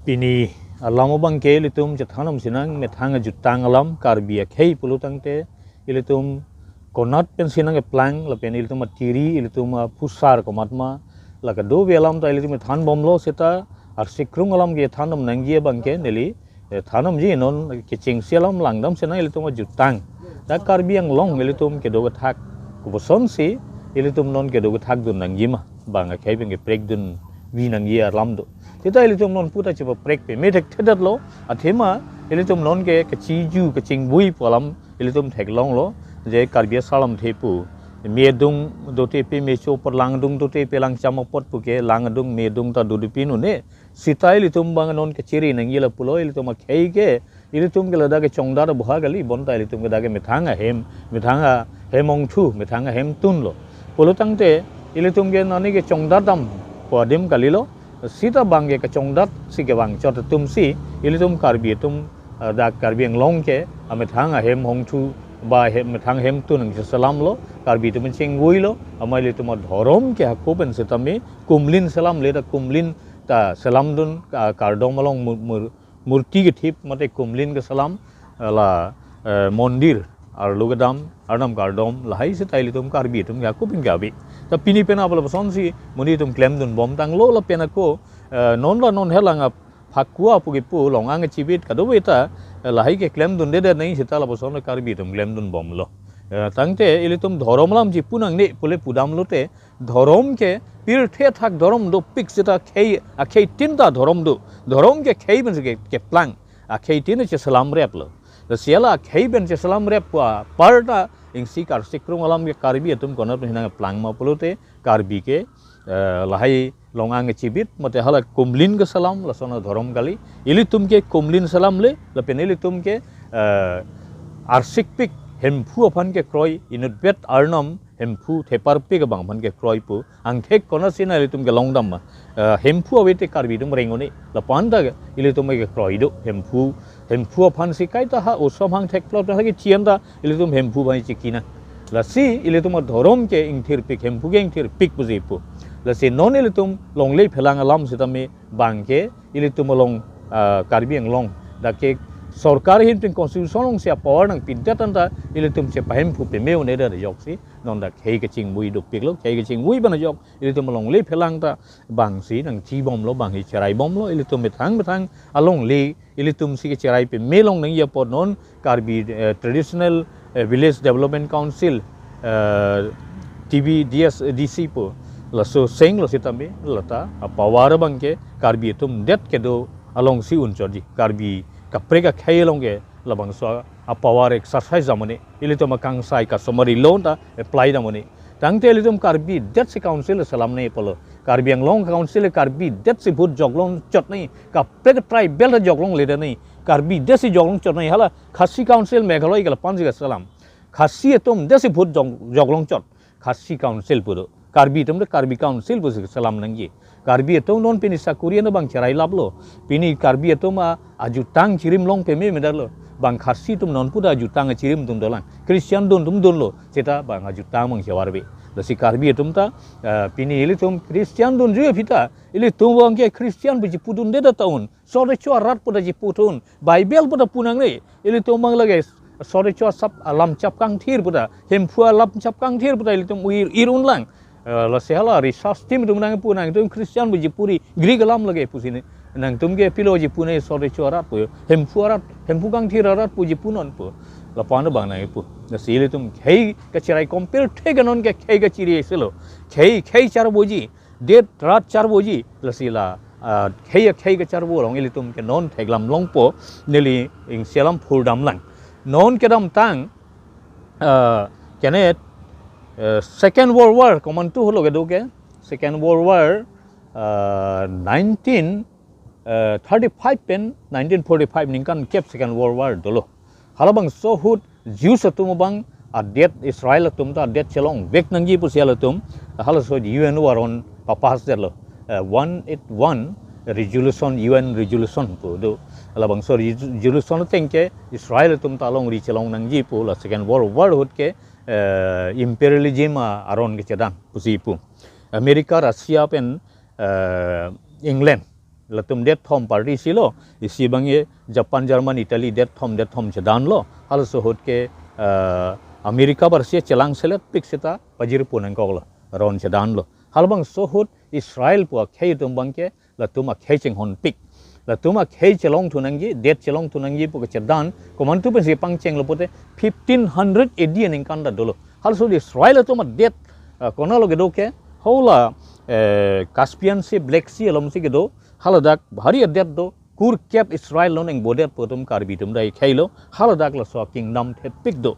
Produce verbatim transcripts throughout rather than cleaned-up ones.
Pini alam abangke ilitum chethan-om sinang methang ajutang alam Karbi akhei pulo tangte ilitum konat pensi nangkeplang lapen ilitum atiri ilitum aphusar komatma la kadokave alam ta ilitum thanbomlo seta arsikrung alam kethan-om nangji abangke neli eh, than-omji non kechengsi alam langdam sinang ilitum ajutang. Ta Karbi Anglong ilitum kedo kethak koposonsi ilitum non kedo kethak dun nangjima bang akhei pen keprekdunvi nangji alam do. Seta ilitum non puta chepaprek peme thekthedetlo athema ilitum non ke kachiju kachingbui pu alam ilitum theklonglo je Karbi asar alamthe pu. Me adung dote peme cho apot lang adung dote pe lang cham apot puke lang adung me adung ta dodipin un-e. Seta ilitum bang non kachiri nangji lapulo ilitum akhei ke ilitum ke ladak kechongdat aboha kali bonta ilitum ke dak ke methang ahem methang ahem ongthu methang ahemtun lo. Pulo tangte ilitum ke nani kechongdat dam pu adim kalilo. Seta bang ke kechongdat si kevang chot atumsi ilitum Karbi atum eh, dak Karbi Anglong ke amethang ahem ongthu ba hem methang ahemtun nangcheselamlo Karbi atum chingvuilo ama ilitum adhorom ke hako pen setame kumlin selamle ta kumlin ta selamdun ka- kardom along mur- mur- murti kethip mate kumlin keselam eh, la eh, mondir arlo kedam arnam kardom lahai seta ilitum Karbi atum ke hako pen ke ave. Ta pini pen apala pasonsi monit atum klemdunbom tanglo lapen ako eh, non la non helang aphakua pu kipu long-ang chibit kadokave ta eh, lahai ke klemdundedet nangji seta lapuson Karbi atum klemdunbomlo. Eh, tangte ilitum dhorom alam chipu nangne pule pudamlote dhorom ke pirthe athak dhorom dopik seta khei akheitin ta dhorom do. Dhorom ke khei pensi ke keplang akheitin cheselamreplo. Lasi hala akhei pen cheselamrep pu apar ta isi arsikrung alam ke Karbi atum konat pen nangplangma pulote Karbi ke eh, lahai long-ang chibit mate hala kumlin keselam lason adhorom kali. Ilitum ke kumlin selamle lapen ilitum ke eh, arsikpik Hemphu aphan kekroi inutvet arnam Hemphu theparpik abang aphan kekroi pu angthek konatsi na ilitum kelongdamma. Eh, Hemphu avete Karbi atum reng un-e lapu-an ta ilitum kekroi do Hemphu Hemphu aphansi kaita ha osomhang thekplot ha kechian ta ilitum Hemphu aphan chikina. Lasi ilitum adhorom ke ingthirpik Hemphu ke ingthirpik pusi pu. Lasi non ilitum longle phelang alam setame bang ke ilitum along ah, Karbi Anglong dak ke sorkar ahin pen constitution alongsi apower nangpidet anta ilitum chepahemphu peme un-edet ajoksi non dak khei kachingbui dopiklo khei kachingbui pen ajok ilitum alongle phelang ta bangsi nangchibomlo bangsi cheraibomlo ilitum methang methang alongle ilitumsi kecherai peme long nangji apot non Karbi eh, Traditional eh, Village Development Council eh, T V D S D C pu laso senglo setame lata apower abang ke Karbi atum det kedo alongsi unchotji Karbi kaprek akhei along ke labangso apower exercise dam un-e ilitum akangsai customary law ta apply dam un-e tangte ilitum Karbi detsi council selam nangji pulo Karbi Anglong council Karbi detsi vote joklong chot nangji kaprek tribal ta joklongledet nangji Karbi detsi joklong chot nangji hala Khasi council Meghalaya ke lapuansi keselam Khasi atum detsi vote jok- joklong chot Khasi council pu do Karbi atum de Karbi council pusi keselam nangji Karbi atum non pini sakuri ano bang cherai laplo pini Karbi atum a ajutang chirim long peme medarlo bang Khasi atum non puta ajutang chirim atum dolang Christian dun atum dunlo seta bang ajutang bang chevarve lasi Karbi atum ta eh, pini ilitum Christian dunju aphi ta ilitum bang ke Christian pu chipudundedet ta un sor recho arat puta chiputhu un Bible puta punangne ilitum bang lake sor recho asap alam chap kangthir puta Hemphu alam chap kangthir puta ilitum uir ir unlang Eh, lasi hala research team atum nangpu nangtum Christian pu chipuri Greek alam lake pusi ne nangtum ke pilo chipune sor recho arat pu Hemphu arat Hemphu kangthir arat pu chipunon pu lapu-an bang nangpu lasi ilitum khei kacherai compare thek non ke khei kachiri selo khei khei charboji det rat charboji lasi la ah, khei khei kacharbo along ilitum ke non theklam longpo neli ingselam phurdamlang non kedamtang ah, kene eh, Second World War komantu holo kedo ke Second World War ah, nineteen eh, thirty-five pen nineteen forty-five ningkan kep Second World War dolo halabangso ahut Jews atum abang adet Israel atum ta adet chelongvek nangji pusi halatum halaso U N o aron papass detlo eh, one eight one resolution U N resolution pu do halabangso resolution ateng ke Israel atum ta alongri chelong nangji pu la Second World War ahut ke eh, imperialism a- aron kechedam pusi pu America Russia pen eh, England Latum det thom party si lo, isi abang ke Japan, German, Italy det thom, det thom chedanlo. Halaso ahut ke, eh, America bar si chelang selet pik seta pajirpo nangkoklo, ron chedanlo. Halabangso ahut Israel pu akhei atum abang ke, latum akhei chinghon pik. Latum akhei chelongthu nangji, det chelongthu nangji pu kechedan, komantu pensi pangchenglo pute fifteen hundred A D aningkan ta dolo. Halaso ahut Israel atum adet, eh, konatlo kedo ke, hala, eh, Caspian Sea, Black Sea along si kedo, haladak bhari adet do, kurkep Israel non engbodet pu atum Karbi atum ta akhei lo, haladak laso kingdom thepik do.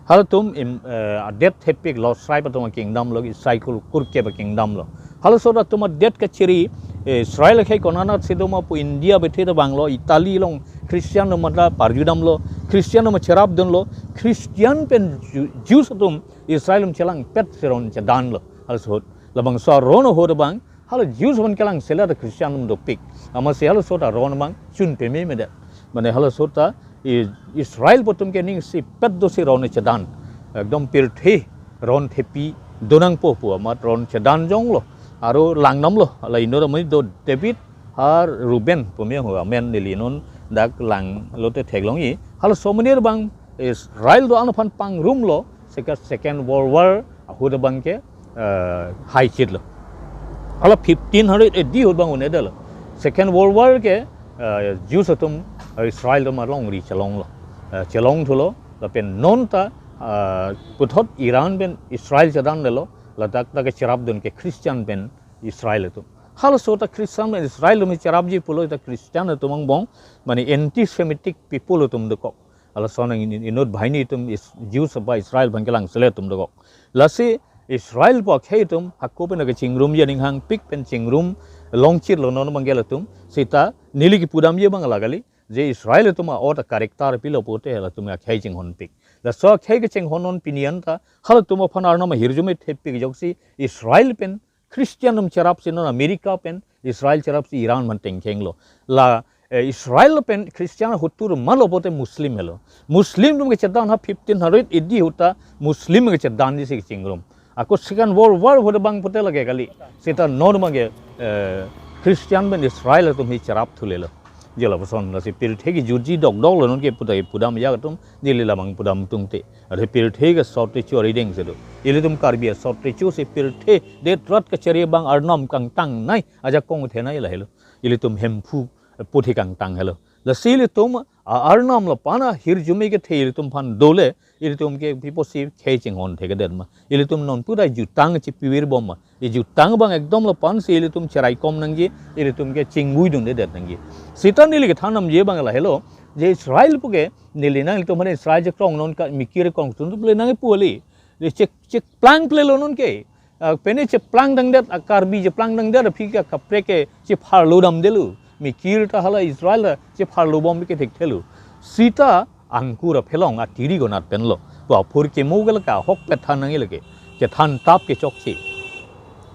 Halatum im, eh, adet thepik Lot tribe atum akingdom lo, Israel kur-, kurkep akingdom lo. Halaso ahut atum adet kachiri, eh, Israel akhei konat si doma pu India bethe ta vanglo, Italy along Christian atum ta parjudamlo, Christian atum cherapdunlo, Christian pen Ju-, Jews atum Israel atum chelangpet si ron chedanlo. Halaso ahut labangso aron ahut abang, hala Jews atum kelang selet Christian atum dopik. Amatsi halaso ahut aron abang chun pememedet. Mane halaso ahut ta i-, Israel pu atum ke ning isipet do si ron chedan. Ekdom pirthe ron thepi donangpo pu amat ron chedan jonglo. Aro langdamlo. Hala inut amonit do, David ar Reuben pu me ho amen, neli non dak langlote theklongji. Halaso amonit abang Israel do-an aphan pangrumlo, seka Second World War ahut abang ke, eh, haichitlo. Hala fifteen hundred A D ahut abang un-edetlo. Second World War ke, eh, Jews atum, eh, Israel atum alongri chelonglo. Eh, chelongthulo, lapen non ta, eh, puthot Iran pen Israel chedandetlo, ladak ta kecherapdun ke Christian pen Israel atum. Halaso ahut ta Christian pen Israel atum cherapji pulo ta Christian atum angbong, mane anti-Semitic people atum dokok. Halason in-, inut banghini atum is-, Jews ba Israel abang kelang selet atum dokok. Lasi Israel pu akhei atum hako pen kachingrumji aning hangpik pen chingrum longchitlo non abang ke latum. Seta neli kepudamji abang la kali, je Israel atum a-ot a-character pilo pute latum akhei chinghonpik. Laso akhei kachinghon non pini an ta halatum aphan Arnam ahirjume thepik ajoksi Israel pen Christian atum cherap si non America pen Israel cherap si Iran aphan tengkhenglo. La, eh, Israel pen Christian ahut tur malo pute Muslim helo. Muslim atum kechedan ha fifteen hundred A D ahut ta Muslim kechedanji si kachingrum. Ako Second World War ahut abang pute lake kali. Seta non abang ke, eh, Christian pen Israel atum hi cherapthulelo. Je lapuson lasi pirthe kejutji dokdoklo non ke puta pudam ajat atum, neli labang pudam tungte. Ate pirthe ke shortage arideng si do. Ilitum Karbi a-shortage si pirthe det rat kachari abang Arnam kangtangnei, ajakong thenei lahelo. Ilitum Hemphu, eh, puthi kangtang helo. Lasi ilitum a-Arnam lapen ahirjume kethe ilitum aphan dole, ilitum ke pipo si khei chinghon thekthe ma. Ilitum non pura jutang chipivirbom ma. I jutang abang ekdom lapen si ilitum cheraikom nangji, ilitum ke chingvuidundedet nangji. Seta neli kethandamji abang lahelo, je Israel pu ke, neli nang ilitum mane Israel chekrong non ka mikir krong tun tu ple nangpu kali. Je chek, chekplangplelo non ke. Ah, pine cheplangdangdet, a-Karbi cheplangdangdet, aphi ke kaprek ke chepharlodamdetlo. Mikir ta hala Israel ta chepharlobom ke thekthelo. Seta angkur aphelong atiri konat penlo. Pu aphur kemo ke lake ahok pet than nangji lake. Kethan tap kechokche.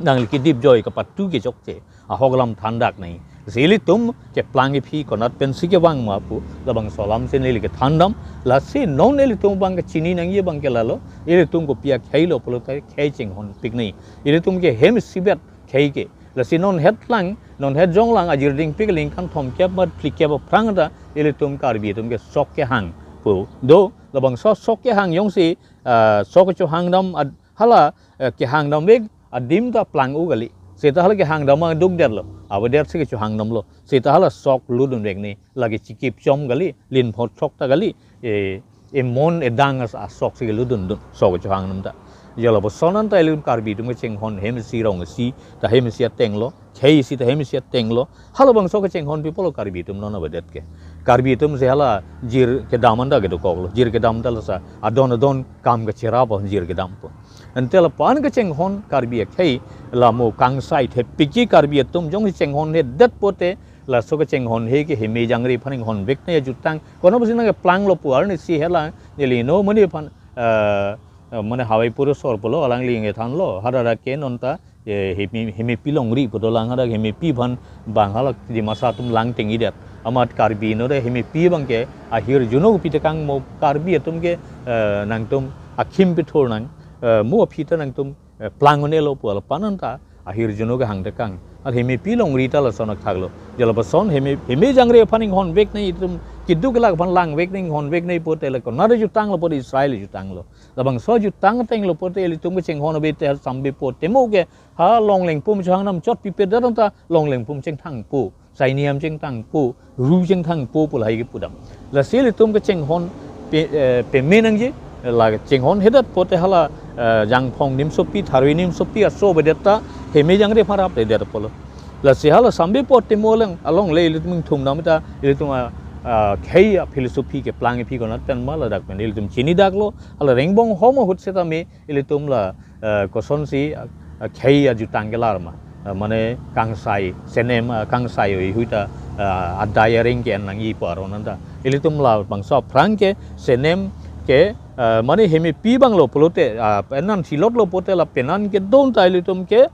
Nangli kedip joi kapatu kechokche. Ahok alam thandak nangji. Si ilitum keplang iphi konat pensi kevang ma pu labangso alam si neli kethandam. Lasi non ilitum abang kechini nangji abang ke lalo. Ilitum kopi akheilo pulote khei chinghonpik nangji. Ilitum ke hem isibet khei ke. Lasi non hetlang, non hetjonglang ajirdingpik ningkan thomkep mat phlikep aphrang ta ilitum Karbi atum ke sok kehang pu do. Labangso sok kehang jongsi, ah, sok kechohangdam ad-, hala, eh, kehangdamvek adim ta plang-o kali. Seta hala kehangdam adukdetlo. Avedet si kechohangdamlo. Seta hala sok lutdunvek nangji. Lake chikip chom kali, lin phot thok ta kali. E, emon edang as-, asok si kelutdundun. Sok kechohangdam ta. Je lapuson an ta ilitum Karbi atum kechinghon hem isi rong isi ta hem isi atenglo. Khei isi ta hem isi atenglo. Halabangso kechinghon pipo lo Karbi atum non avedet ke. Karbi atum si hala jir kedam an ta kedokoklo. Jir kedam ta lasa adon adon kam kecherap jir kedam pu. Ante lapu-an kechinghon Karbi akhei la mo kangsai thepikji Karbi atum jongsi chinghonhedet pute laso kechinghonhe ke heme jangre aphan inghonvek nangji ajutang. Konat pusi nangkeplanglo pu arnisi hala neli no mane aphan, eh, eh, mane Hawai Puru sor pulo alangli ngethanlo. Hadak ke non ta, eh, heme, hemepi longri pu dolang, hadak hemepi aphan bang hala Dimasa atum langtengjidet. Amat Karbi no de hemepi abang ke ahirjuno pi tekang mo Karbi atum ke, eh, nangtum akhim pithor nang, eh, mo aphi ta nangtum, eh, plang-onelo pu lapu-an an ta ahirjuno kehang tekang. Ar hemepi longri ta lason akhak lo. Jala lapuson heme, heme jangre aphan inghon vek nangji, itum keduk kelak aphan lang vek nangji, inghon vek nangji pote la konat jutang lo pote Israel jutang lo. Labangso jutang ateng lo pote ilitum kechinghon ave te Sambipo Temo ke ha Longlengpum chohang nam chot pipe daram ta Longlengpum chengthangpo, Saini am chengthangpo, Ru chengthangpo pu lahai kepudam. Lasi ilitum kechinghon pe, eh, peme nangji, la chinghon hedet pote hala, eh, Jangphong nimsopi, Tharve nimsopi aso avedet ta heme jangre aphan rapledet apotlo. Lasi hala Sambipo Temo along, alongle ilitum ingthum dam ta ilitum a, a, khei a philosophy keplang iphi konat pen ma ladak pen ilitum chinidak lo, hala Rengbong Hom ahut seta me ilitum la, eh, kosonsi, eh, khei ajutang kelar ma. Eh, mane kangsai, senem, eh, kangsai oi hui ta, eh, adai areng ke-en nangji pu aron anta. Ilitum labangso aphrang ke senem ke, eh, mane hemepi abang lo pulote, ah, penan thilot lo pote la penan kedon ta ilitum ke,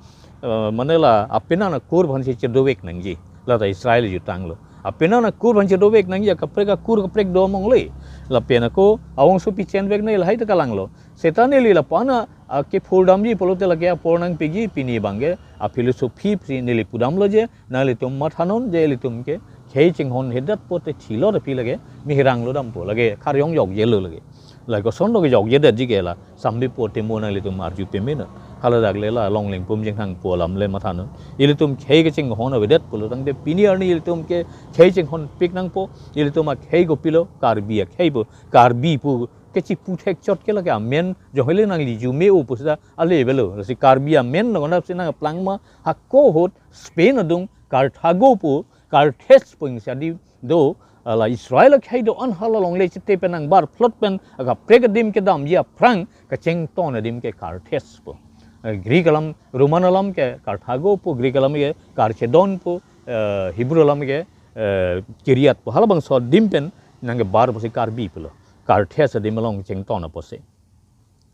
eh, mane la apenan akur aphansi chedovek nangji. La ta Israel jutang lo. Apenan akur aphan chedovek nangji, akaprek akur kaprek do amongle. Lapen ako awongso pichen vek nangji lahai ta kalang lo. Seta neli lapu-an a, a kephur damji pulote lake apor nangpiji, pini abangke a philosophy si neli pudam lo je, nanglitum mathanon je ilitum ke khei chinghon hedet pote thilot aphi lake mihirang lo dampo, lake kharyong jokje lo lake. Lake koson lo ke jokje detji ke la Sambipo Temo nanglitum arju peme non. Haladak le la Longlengpum chengthangpo alam le mathanon. Ilitum khei kechinghon avedet pulo tangte pini arni ilitum ke khei chinghon pik nangpo, ilitum akhei kopilo, Karbi akhei po, Karbi pu kechipu thek chot ke lake amen jong hele nangli jume-o pu seta ale avelo. Lasi Karbi amen nang nap si nangplang ma hako ahut Spain adung Carthago pu, Carthage pu ingsi adim do, ala Israel akhei do-an hala longle chete pen nangbar phlot pen akaprek adim kedamji aphrang kachington adim ke Carthage pu. Eh, Greek alam, Roman alam ke Carthago pu, Greek alam ke Carchedon pu, eh, Hebrew alam ke, eh, Kiryat pu. Halabangso adim pen nangkebar pusi Karbi pulo. Carthage adim along chington apotsi.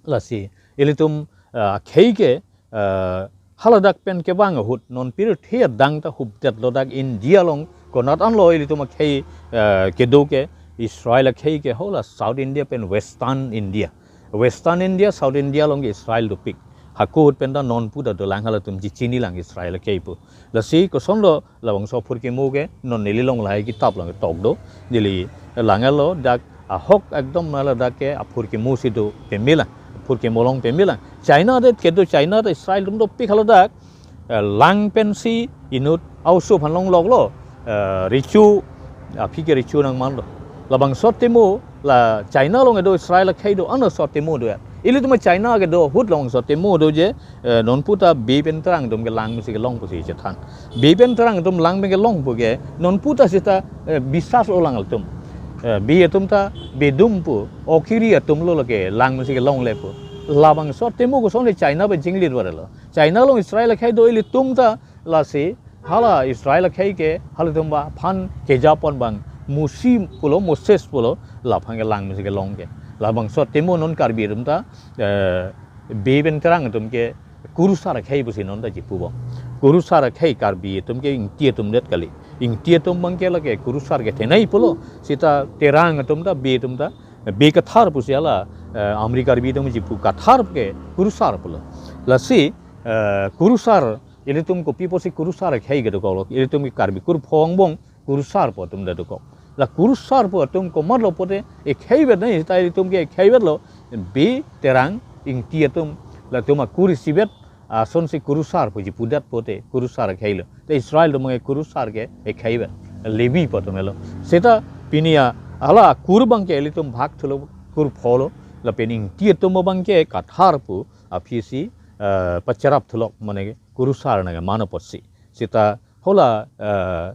Lasi ilitum, eh, akhei ke, eh, haladak pen kevang ahut non pirthe adang ta hupdet lo dak India along konat anlo ilitum akhei, eh, kedo ke Israel akhei ke hala South India pen Western India. Western India, South India along ke Israel dopik. Hako ahut pen ta non pu ta dolang halatum chechini lang Israel akhei pu. Lasi koson lo labangso aphurkimo ke non neli along lahai kitap along tok do. Neli langlo dak ahok ekdom mala dak ke aphurkimo si do peme lang. Aphurkimo along peme lang. China det kedo China ta Israel atum dopik haladak. Eh, lang pensi inut a-oso aphan longlok lo. Eh, recho, aphi ke recho nangman lo. Labangso Temo la China along kedo Israel akhei do-an aso Temo do ya. Ilitum China kedo ahut labangso Temo do je, eh, non pu ta bey pen terang atum kelang mesi kelong pusi chethan. Bey pen terang atum lang pen kelong pu ke non pu ta seta, eh, bisas lo lang atum. Eh, bey atum ta bedum pu, okiri atum lo lake lang mesi kelongle pu. Labangso Temo koson le China pen chinglit varelo. China along Israel akhei do ilitum ta lasi hala Israel akhei ke halatum aphan kejapon abang Musi pulo, Moses pulo, laphan kelang mesi kelong ke. Labangso Temo non Karbi atum ta, eh, bey pen terang atum ke kurusar akhei pusi non ta chipu bom. Kurusar akhei Karbi atum ke ingti atum det kali. Ingti atum abangke lake kurusar kethenei pulo. Seta terang atum ta bey atum ta bey kathar pusi hala, eh, Amri Karbi atum chipu kathar ke kurusar pulo. Lasi, eh, kurusar ilitum kopi pusi kurusar akhei kedokok lo. Ilitum ke Karbi kurphong bong kurusar pu atum ta dokok. La kurusar pu atum komat lo pote ekhei vet nangji ta ilitum ke ekhei vet lo. Bey terang ingti atum latum akur isivet asonsi kurusar pu chipudet pote kurusar akhei lo. Te Israel atum ke kurusar ke ekhei vet. Levi pu atum lo. Seta pini a hala kur abangke ilitum bhag thulo kurpho lo. Lapen ingti atum abangke kathar pu aphisi, eh, pacharap thulok mane kurusar nangkeman apotsi. Seta hala, eh,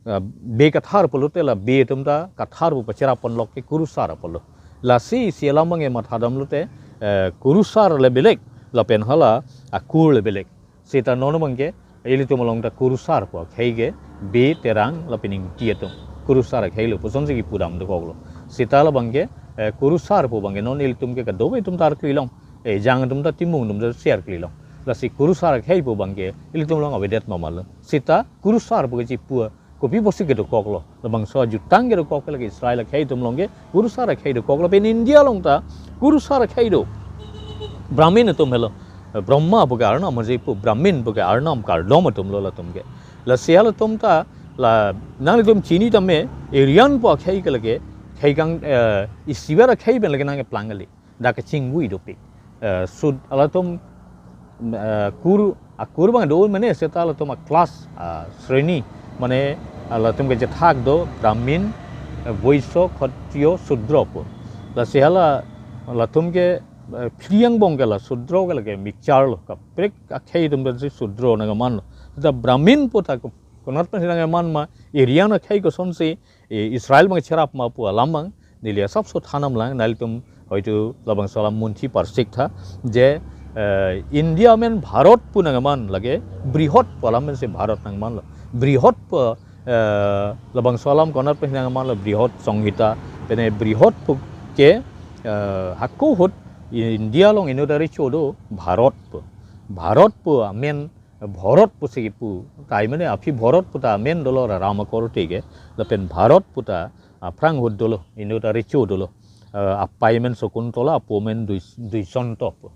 eh, bey kathar pulote la bey atum ta kathar pu pacharap ponlok ke kurusar apotlo. Lasi isi alam abangke mathadam lote, eh, kurusar le belek, lapen hala akur le belek. Seta non abangke ilitum along ta kurusar pu akhei ke bey terang lapen ingti atum. Kurusar akhei lo pusonsi kipudam dokok lo. Seta labangke, eh, kurusar pu abangke non ilitum ke kadokave atum ta arkli long. Eh, ejang atum ta, Timung atum ta si arkli long. Lasi kurusar akhei pu abangke ilitum along avedet ma malo. Seta kurusar pu kechipu kopi pusi kedokok lo. Labangso ajutang kedokok ke lake Israel akhei atum along ke kurusar akhei dokok lo. Pen India along ta kurusar akhei do. Brahmin atum helo. Brahma pu ke arnam, aje pu Brahmin pu ke arnam kardom atum lo latum ke. Lasi halatum ta la nanglitum chini tame Aryan pu akhei ke lake, khei kang, eh, isivet akhei pen lake nangkeplang kali. Dak kachingvui dopik. Eh, sud halatum, eh, kur, akur abang do mane seta halatum a-class, a-sreni, mane halatum ke jethak do Brahmin, eh, Vaishya, Kshatriya, Sudra pu. Lasi hala latum ke, eh, phli angbong ke la Sudra ke lake mixture lo, kaprek akhei atum pensi Sudra nangkeman lo. Ta Brahmin pu ta ko-, konat pensi nangkeman ma, Aryan akhei kosonsi, eh, Israel abang cherap ma pu alam abang neli asapso than damlang, nanglitum hoitu labangso alam munthi parsik tha, je, eh, India amen Bharat pu nangkeman lake, Brihot pu alam pensi Bharat nangkeman lo. Brihot pu, eh, labangso alam konat pensi nangkeman lo, Brihot Samhita, pene Brihot pu ke, eh, hako ahut India along inut arecho do Bharat pu. Bharat pu amen, Bharat pusi kipu. Tai mane aphi Bharat pu ta amen dolo ra Ram akorte ke. Lapen Bharat pu ta aphrang ahut dolo, inut arecho dolo. Eh, apei amen Shakuntala, apo amen Dui-, Duishanta pu.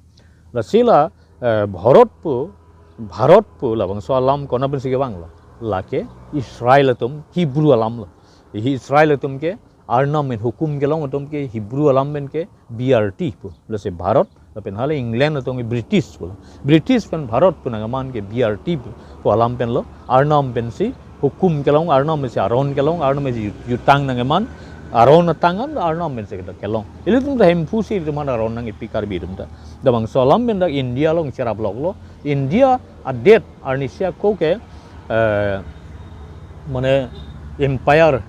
Lasi la, eh, Bharat pu, Bharat pu labangso alam konat pensi kevang lo. Lake Israel atum, Hebrew alam lo. Hi Israel atum ke arnam pen hukum kelong atum ke Hebrew alam pen ke B R T pu. Lasi Bharat, lapen hala England atum ke British pu lo. British pen Bharat pu nangkeman ke B R T pu, pu alam pen lo. Arnam pensi hukum kelong, arnam pensi aron kelong, arnam pensi ju-, jutang nangkeman, aron atang an arnam pensi kita kelong. Ilitum ta Hemphu si ilitum an aron nangkepi Karbi atum ta. Labangso alam pen dak India along cherap lok lo. India adet arnisi ako ke, eh, mane empire,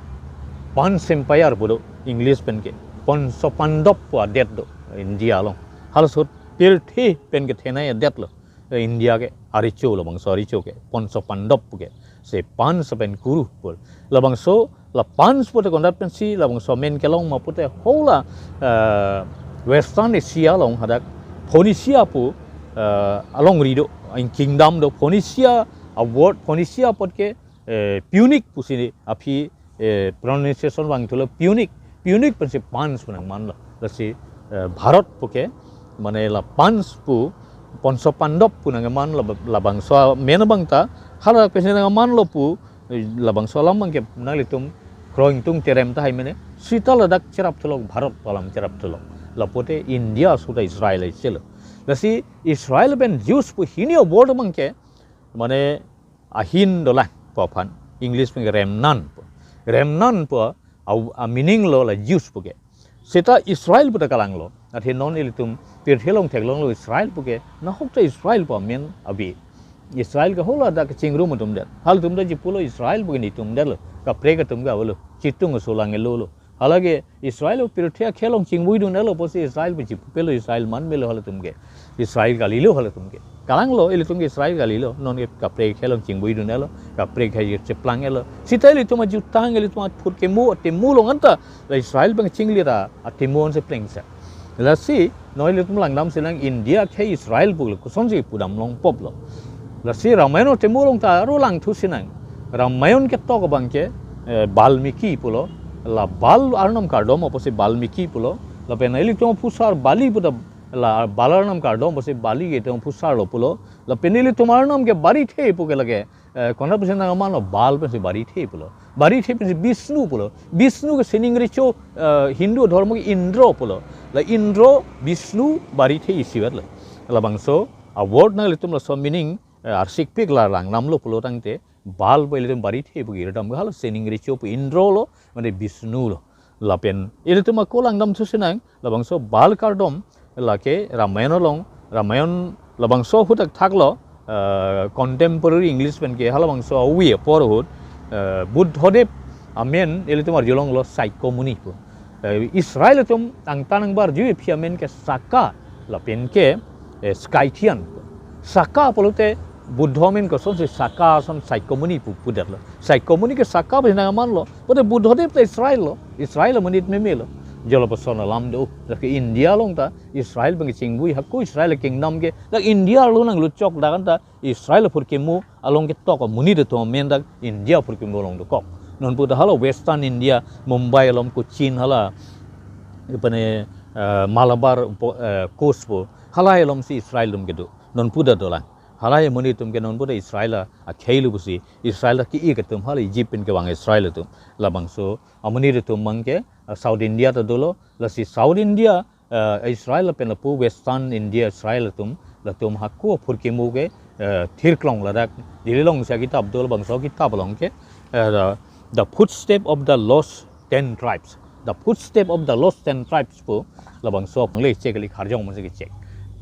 Panch Empire pu do English pen ke, Pancha Pandab pu adet do India along. Halaso ahut pirthe pen kethenei adet lo, eh, India ke arecho, labangso arecho ke, Pancha Pandab pu ke, se Panch pen kuru pu. Labangso la Panch pute konat pensi labangso amen kelong ma pute hala, eh, Western Asia along hadak Phoenicia pu, eh, alongri do, in kingdom do Phoenicia, a word Phoenicia apot ke, eh, Punic pusi aphi, eh, pronunciation vangthulo Punic, Punic pensi Panch pu nangman lo. Lasi, eh, Bharat pu ke, mane la Panch pu, Pancha Pandab pu nangman lo, labangso amen abang ta, hala pensi nangman lo pu, labangso alam abang ke nanglitum kroi ingtung terem tahai mene, seta ladak cherapthu lok, Bharat pu alam cherapthu lok. Lapote India suta Israel ai chelo. Lasi Israel pen Jews pu hini a word abang ke, mane ahin dolang pu aphan, English pen ke remnant pu. Remnant pu a, a meaning lo la Jews pu ke. Seta Israel pu ta kalanglo. Athe non ilitum pirthe along theklonglo Israel pu ke, nahok ta Israel pu amen ave. Israel ke hala dak kachingrum atum det. Halatum ta chipulo Israel pu ke netum det lo. Kaprek atum ke avelo. Chitung asolang elo lo. Hala ke Israel pirthe akhei along chingvui dun elo pusi Israel pu chipupelo, Israel man melo halatum ke. Israel kalilo halatum ke. Kalanglo ilitum ke Israel kalilo. Non ke kaprek akhei along chingvui dun elo. Kaprek akhei cheplang elo. Seta ilitum ajutang, ilitum aphurkimo, atemo along anta la Israel pen chinglir a, atemo ansi plengse. Lasi, non ilitum langdamsi lang India akhei Israel pu lo, kosonsi pudam longpop lo. Lasi Ramayan atemo along ta aro langthusi nang. Ramayan ketok abang ke, eh, Balmiki pulo, la Bal arnam kardom apotsi Balmiki pulo, lapen ilitum aphusar Bali pu ta, la Bal arnam kardom apotsi Bali ke itum aphusar lo pulo, lapen ilitum arnam ke Barithe pu ke lake, eh, konat pensi nangman lo, Bal pensi Barithe pulo. Barithe pensi Bishnu pulo. Bishnu ke sining recho, eh, Hindu dhormo ke Indra pulo. La Indra, Bishnu, Barithe isivet lo. Labangso a word nanglitum laso meaning, eh, arsikpik la langdamlo pulo tangte, Bal pu ilitum Barithe pu girdam ke hala sining recho pu Indra lo, mane Bishnu lo. Lapen ilitum ako langdamthusi nang, labangso Bal kardom, lake Ramayan along, Ramayan labangso ahut thakthak lo, eh, contemporary English pen ke halabangso avi apor ahut, eh, Buddhadev amen ilitum arjulonglo Shakyamuni pu. Eh, Israel atum angtan angbar jui aphi amen ke Saka, lapen ke, eh, Scythian. Saka pulote Buddha amen kosonsi Saka ason Shakyamuni pu pudetlo. Shakyamuni ke Saka pensi nangman lo. Pute Buddhadev ta Israel lo. Israel amonit meme lo. Jolo pason alam do. Lake India along ta Israel pen kechingvui, hako Israel kingdom ke dak India along nangluchok dak anta Israel aphurkimo along ketok amonit atum amen dak India aphurkimo along dokok. Non puta hala Western India, Mumbai along, Cochin hala, ipane, eh, Malabar po-, eh, coast pu, halahai alongsi Israel atum kedo. nonpu ta dolang. Halahei amonit atum ke nonpu ta Israel akhei lo pusi, Israel ta ke-ik atum, hala Egypt pen kevang Israel atum. Labangso amonit atum abang ke, ah, South India ta dolo, lasi South India, ah, Israel pen lapu Western India Israel atum, latum hako phurkimo ke, ah, thirklong ladak. Delhi along si akitap dolo, bangso akitap along ke, ah, the, the footstep of the lost ten tribes. The footstep of the lost ten tribes pu labangso aphanle check kali, kharjong masi ke check.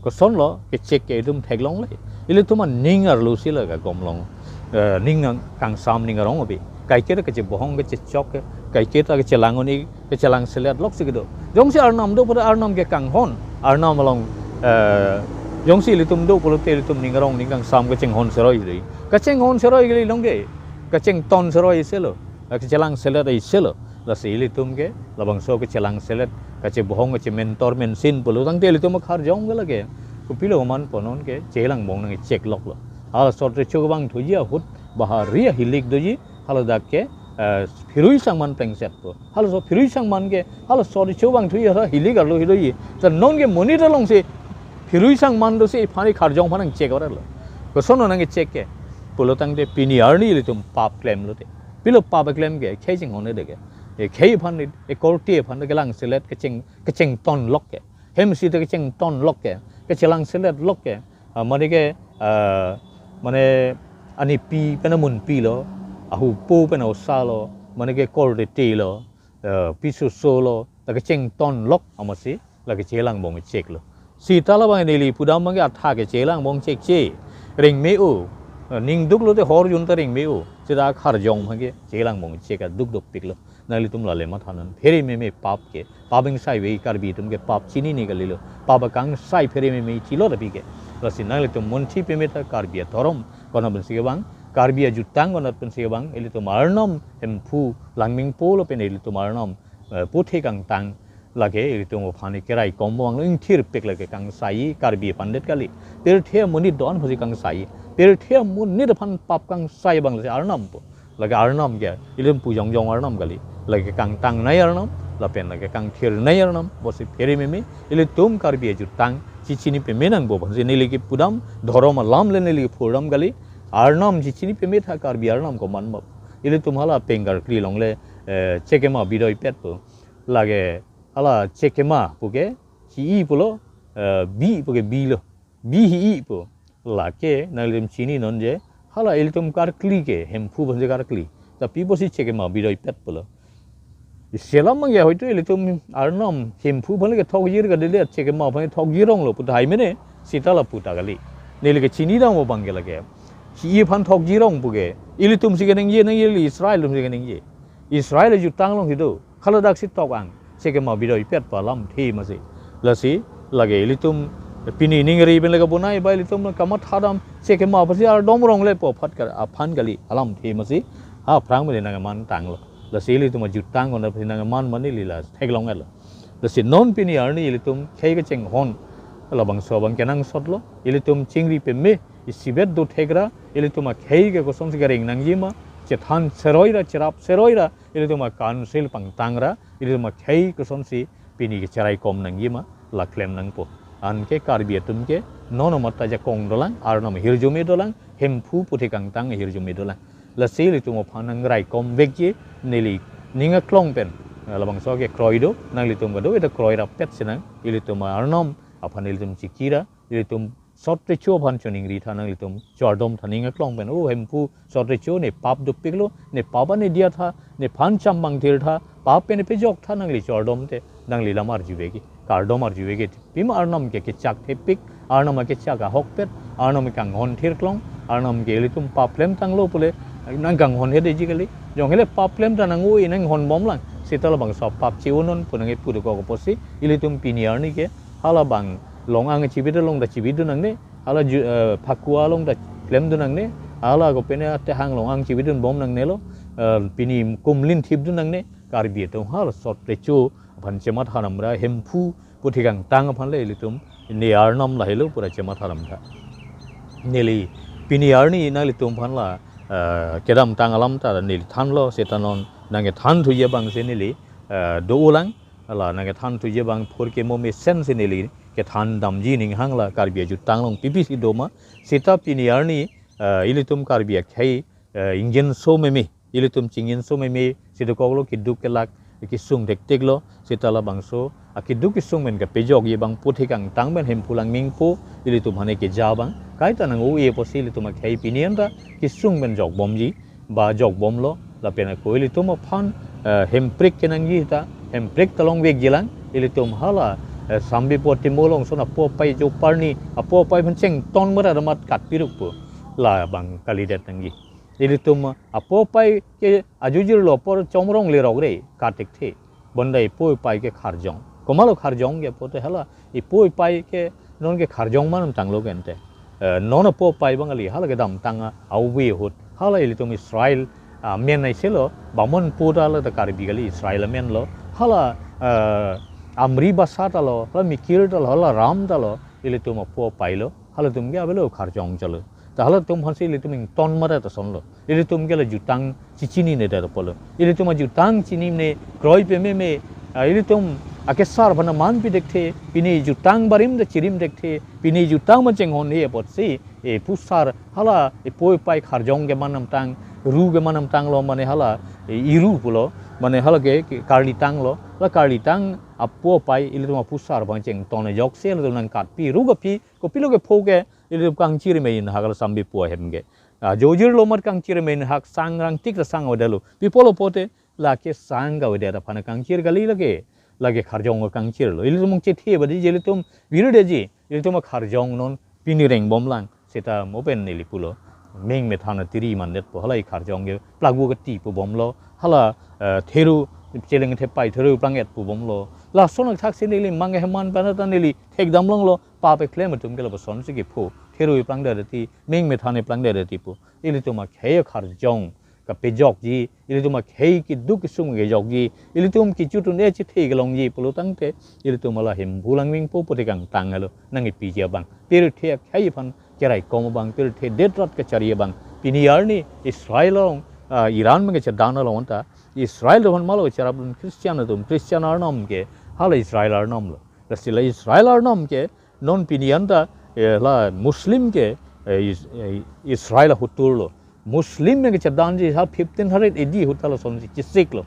Kosonlo ke check ke itum theklongle. Ilitum aning arlo si la kagomlong. Eh, ning ang kangsam ning arong abi. Kaiketa kachebohong kachechok ke, kaiketa kachelang un-e, kachelang selet lok si kedo. Jongsi Arnam do pada Arnam ke kanghon. Arnam along, eh, jongsi ilitum do pulote ilitum ning arong ning kangsam kachinghon seroi dei. Kachinghon seroi kali long ke. Kachington seroi isi lo. Kachelang selet isi lo. Lasi ilitum ke labangso kachelang selet, kachebohong, kachementor mensin pulo tangte ilitum kharjong ke lake. Kopilo man punon ke chelang bong nang check loklo. Hala sot recho kevang thuji ahut bahari ahilik doji, haladak ke, eh, phirui sangman plengset po. Halaso phirui sangman ke, hala sot recho vang thuji hala hilik arlo hi doji. Ta non ke monit along si phirui sangman do si iphan kharjong aphan nang check ora lo. Koson nang check ke. Pulo tangte pini arni ilitum pap klemlo te. Pilo pap klem ke, khei chinghon de ke. E khei aphan ni, e korte aphan kelang selet kaching, kachington lok ke. Hem sita kachington lok ke. Kachelang selet lok ke. Ah, mane ke, ah, mane anipi pen amunpi lo, ahupo pen aosa lo, mane ke korte lo, ah, pisoso lo, ta kachington lok amatsi, lake chelang bong check lo. Sita labang neli pudam abang ke atha ke chelang bong check che. Ring me-o. Ning duk lote hor jun ta ring me-o. Sita kharjong abang ke chelang bong check aduk dopik lo. Nanglitum lale mathanon. Phere meme pap ke. Pap ingsai ave Karbi atum ke pap chinine kalilo. Pap akangsai phere meme chilo tapi ke. Lasi nanglitum munthi peme tha Karbi adhorom konat pensi kevang. Karbi ajutang konat pensi kevang. Ilitum Arnam Hemphu Langmingpo lo pen ilitum Arnam, eh, puthek angtang lake ilitum aphan keraikom abang lo, ingthirpik lake kangsai Karbi aphan det kali. Pirthe amonit do-an aphansi kangsai. Pirthe amonit aphan pap kangsai abang lasi Arnam po. Lake Arnam ke ilitum pujongjong Arnam kali. Lake kangtangnei Arnam, lapen lake kangthirnei Arnam, bosi phere meme, ilitum Karbi ajutang chichini peme nangpo aphansi neli kepudam, dhorom alam le neli kepudam kali. Arnam chichini peme tha Karbi Arnam komat ma. Ilitum hala pengar kli longle, eh, chekema bidoipet po. Lake hala chekema puke, hi-i pulo, eh, bi puke bi lo. Bi hi-i pu. Lake nanglitum chininon je, hala ilitum karkli ke, Hemphu aphansi karkli. Ta pi pusi chekema bidoipet pulo. Selam abang ke hoito ilitum Arnam Hemphu aphan le kethok jir kadele chekema aphan thok jirong lo pu tahai mene, sita lapu ta kali. Neli kechini dam abang ke lake. Hi-i aphan thok jirong puke. Ilitum si keningje, nang ili Israel atum si keningje. Israel ajutang along hido. Haladak si tok ang. Chekema bidoipet pu alamthe masi. Lasi, lake ilitum pini ningri pen lake bonai ba ilitum kamatha dam. Chekema aphansi ardom rong le po phat kar aphan kali alamthe masi. Aphrang mene nangmantanglo. Lasi ilitum ajutang konat aphansi nangman mane lila theklong-etlo. Lasi non pini arni ilitum khei kachinghon labangso abang kenangsotlo. Ilitum chingri peme isibet do thekra, ilitum akhei ke kosonsi kering nangjima, chethan seroi ra, cherap seroi ra, ilitum a-council pangtang ra, ilitum akhei kosonsi pini kecheraikom nangjima, la klem nangpo. Anke Karbi atum ke, non amat ta jakong dolang, Arnam ahirjume dolang, Hemphu puthek angtang ahirjume dolang. Lasi ilitum aphan nangraikom vekji, neli ning aklong pen, eh, labangso ke kroi do, nanglitum kado, ita kroi rapet sinang, ilitum Arnam aphan ilitum chikira, ilitum sot recho aphan choningri tha nanglitum chardom tha ning aklong pen. O Hemphu sot recho ne pap dopiklo, ne pap ane diya tha, nephan chambang thir tha, pap pen pejok tha nangli chardom te, nangli lam arjuvekji, kardom arjuvekji. Pima Arnam ke kechak thepik, Arnam ke kechak ahokpet, Arnam ke kanghon thirklong, Arnam ke ilitum pap klemtanglo pule, nang kanghon hedeji kali. Jong hele pap klemtang nang-oi nanghon bomlang. Sita labangso pap che-onon pu nangkepu dokok apotsi, ilitum pini arni ke, hala bang long-ang chibit long ta chibit dun nangne, hala ju-, eh, Phakua long ta klem dun nangne, hala kopine atehang long-ang chibit dun bom nangnelo, eh, pini kumlin thip dun nangne, Karbi atum hala sot recho aphan chematha dam ra, Hemphu puthek angtang aphan le ilitum ne Arnam lahelo pura chematha dam tha. Neli pini arni nanglitum aphan la, eh, kedamtang alam ta neli thanlo, seta non nangkethan thuji abang si neli, eh, do-olang, la nangkethan thuji abang phurkimo mesensi neli kethan damji ning hang la Karbi ajutang along pipisi doma. Seta pini arni, eh, ilitum Karbi akhei, eh, ingjinso meme, ilitum chingjinso meme si dokoklo, keduk kelak kesung thektheklo. Seta labangso akeduk kesung pen kepejokji abang puthot kangtang pen Hemphu Langmingpo ilitum aphan keja abang kaita nang-o-e apotsi ilitum akhei pini anta kesung pen jokbomji ba jokbomlo. Lapen ako ilitum aphan, eh, hemprek kenangji ta, hemprek ta longvekji lang. Ilitum hala, eh, Sambipo Timung along ason apo apai jo parni, apo apai aphan chengton mara damat katpiruk pu labang kalidet nangji. Ilitum apo apai ke ajujirlo apor chomrong lerok re, kat thekthe. Bonta ipo ipai ke kharjong. Komatlo kharjong ke pulote hala ipo ipai ke non ke kharjong manam tanglo ke ante. Eh, non apo apai abang kali hala kedamtang a-ove ahut. Hala ilitum Israel amen aiselo, Bamonpo ta hala ta Karbi kali, Israel amenlo. Hala, eh, Amri Basa ta lo, hala Mikir ta lo, hala Ram ta lo, ilitum apo apailo. Halatum ke avelo kharjong chalo. Ta halatum aphansi ilitum ington mara ta asonlo. Ilitum ke la jutang chichinine det apotlo. Ilitum ajutang chinine kroi pememe, ah, ilitum akesar aphan aman pi thekthe, pini jutang barim ta chirim thekthe, pini jutang aphan chenghonhe apotsi, e phusar hala ipo ipai kharjong ke manam tang, ru ke manam tanglo mane hala, e, iru pulo, mane hala ke, ke karlitanglo, la karlitang apo apai ilitum aphusar aphan chengton ajoksi ilitum nangkatpi, ru kaphi, kopilo kepho ke, ilitum kangchir me-in hak la Sambipo ahem ke. Ah, jojirlo amat kangchir me-in hak sang rangtik ta sang avedetlo. Pi apotlo pulote lake sang kavedet aphan kangchir kali lake. Lake kharjong kangchirlo. Ilitum chethe badi je ilitum virdetji. Ilitum kharjong non pini rengbom lang. Seta mo pen neli pulo. Meng methan atiri mandetpo. Hala ikharjong ke plagwu kati pubomlo. Hala, eh, theru cheleng thepai theru plang-et pubomlo. Lason athak si neli mang heman panata neli thekdam longlo. Pape klem atum ke labangson si kepho. Theru iplang dati, meng methan iplang dati pu. Ilitum akhei kharjong kepejokji, ilitum akhei keduk kesung kejokji, ilitum kechutun e chethe kelongji pulo tangte, ilitum hala Hemphu Langmingpo puthot kangtang alo nangkepiji abang. Pirthe akhei aphan keraikom abang, pirthe det rat kachari abang. Pini arni Israel along, ah, Iran meng kechedan along anta, Israel atum aphan malo cherapdun Christian atum, Christian arnam ke, hala Israel arnamlo. Lasi la Israel arnam ke, non pini anta, eh, la Muslim ke, eh, Is-, eh, Israel ahut turlo. Muslim meng kechedanji ha fifteen hundred A D ahut ta lasonsi chesiklo.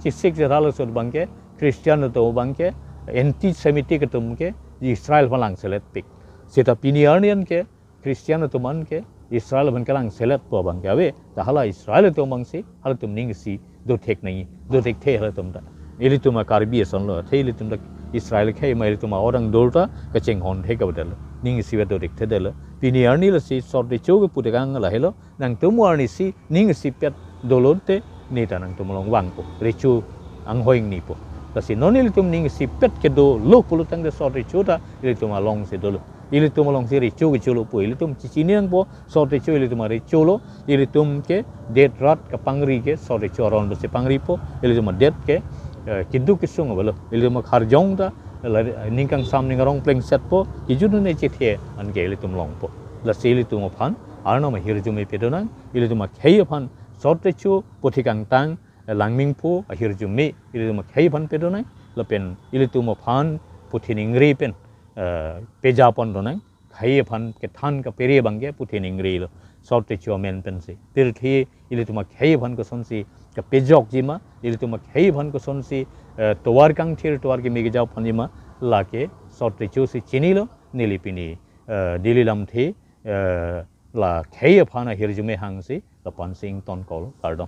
Chesik si hala lason abang ke, Christian atum abang ke, anti-Semitic atum ke, Israel aphan langseletpik. Seta pini arni an ke, Christian atum an ke, Israel aphan kelangseletpo abang ke ave, ta hala Israel atum abangsi, halatum aning isi dothek nangji, dothekthe halatum ta. Ilitum a-Karbi asonlo, athe ilitum ta Israel khei ma ilitum a-orang dur ta kachinghon thek avedetlo. Aning isi vet dothekthedetlo. Pini arni lasi sot recho kepu tekang lahelo, nangtum arnisi aning isipet dolo te, neta nangtum along vangpo. Recho anghoi ingnipo. Lasi non ilitum aning isipet kedolo pulo tangte sot recho ta ilitum alongsi dolo. Ilitum alongsi recho kecholo pu, ilitum chechini nangpo, sot recho ilitum arecholo, ilitum ke det rat kapangri ke sot recho aron pusi pangripo, ilitum adet ke, eh, keduk kesung avelo, ilitum akharjong ta, la, ning kangsam ning arong plengsetpo, kejut un e chethe an ke ilitum longpo. Lasi ilitum aphan, arnam ahirjume pedonang, ilitum akhei aphan, sot recho, puthot kangtang, Langmingpo ahirjume, ilitum akhei aphan pedonang, lapen ilitum aphan puthot ningri pen, eh, pejapon donang, khei aphan kethan kapere abang ke puthot ningrilo, sot recho amen pensi. Pirthe ilitum akhei aphan kosonsi kepejokji ma, ilitum akhei aphan kosonsi, eh, tovar kangthir tovar keme kejapon ji ma, lake sot recho si chinilo, neli pini, eh, Delhi lamthe, eh, la khei aphan ahirjume hangsi, lapu-ansi ingtonkoklo, kardom.